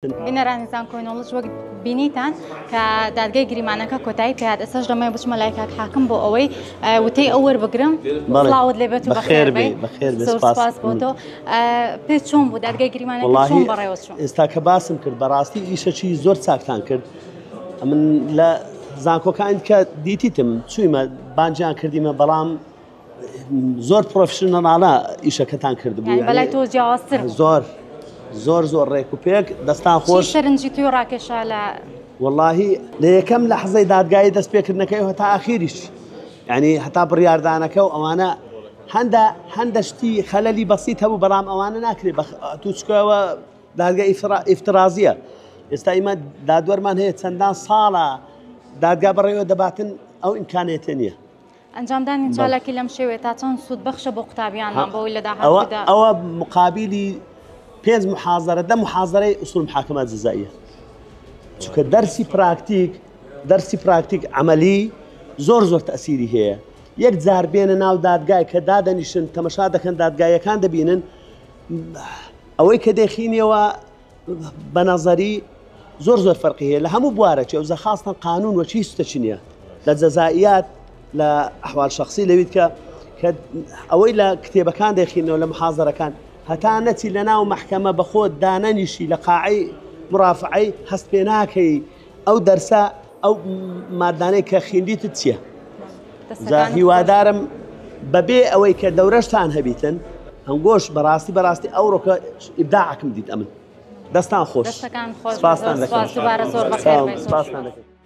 بینەرانی زانکۆی نۆڵج وەک بینیتان کە دادگای گریمانەکە کۆتایی پێهات ئێستاش دەمەوێت بچمە لای کاک حاکم بۆ ئەوەی وتەی ئەو وەربگرم سڵاوت لێ بێت و بەخێر بێی زۆر سپاس بۆ تۆ پێ چۆن بوو دادگای گریمانەکە چۆن بەڕێوە چوو؟ ئێستا کە باسم کرد بەڕاستی ئیشەکی زۆر چاکتان کرد ئەمن لە زانکۆکان کە دیتیتم چوویمە بانجیان کردیمە بەڵام زۆر پرۆفشنەڵانە ئیشەکەتان کردبوو یانی بەلای تۆ جیاوازتر بوو. زۆر زۆر زۆر ڕێک و پێک دەستان چی خۆش سەرنجی تۆی ڕاکێشا لە وەڵاهی لە یەکەم لەحزەی دادگایی دەست پێکردنەکەی هەتا ئاخیریش یعنی هەتا بڕیاردانەکە و ئەوانە هەندە هەندە شتی خەلەلی بەسیت هەبوو بەڵام ئەوانە ناکرێت بە توچکەوە دادگا ئیفترازیە ئێستا ئیمە دادوەرمان هەیە چەندان ساڵە دادگا بەڕێوە دەباتن ئەو ئیمکانێتە نییە ئەنجامدانی چالاکی لەم شێوەیە تا چەند سوودبەخشە بۆ قوتابیانمان بۆ ئەوەی لە داهاتوودا ئەوە مقابلی پێنج محازەرە دە محازەرەی ئوسول محاکمات جزائیە چونکە دەرسی پراکتیک دەرسی پراکتیک عملی زۆر زۆر تەسیری هەیە یەک جار بێنە ناو دادگای کە دادەنیشن تەمەشا دەکەن دادگایەکان دەبینن ئەوەی کە دەخینیەوە بە نەزەری زۆر زۆر فەرقی هەیە لە هەموو بوارەکی ئەوزە خاستەن قانون وەکی هیچ شتەکی نییە لە جەزائیات لە ئەحوال شخصی لەویت کە کە ئەوەی لە کتێبەکان دەخینەوە لە محازەرەکان هەتا نەچی لە ناو مەحکەمە بە خۆت دانەنیشی لە قاعەی مرافعەی هەست پێ ناکەی ئەو دەرسە ئەو مادانەی کە خیندیتت چییە جا هیوادارم بەبێ ئەوەی کە دەورەشتان هەبیتن هەنگۆش بەڕاستی بەڕاستی ئەوڕۆکە ئیبداعەکم دیت ئەمن دەستان خۆش دەستەکان خۆش سپاستان دەکەم دووبارە زۆر بەخێر بێن. سپاستان دەکەم.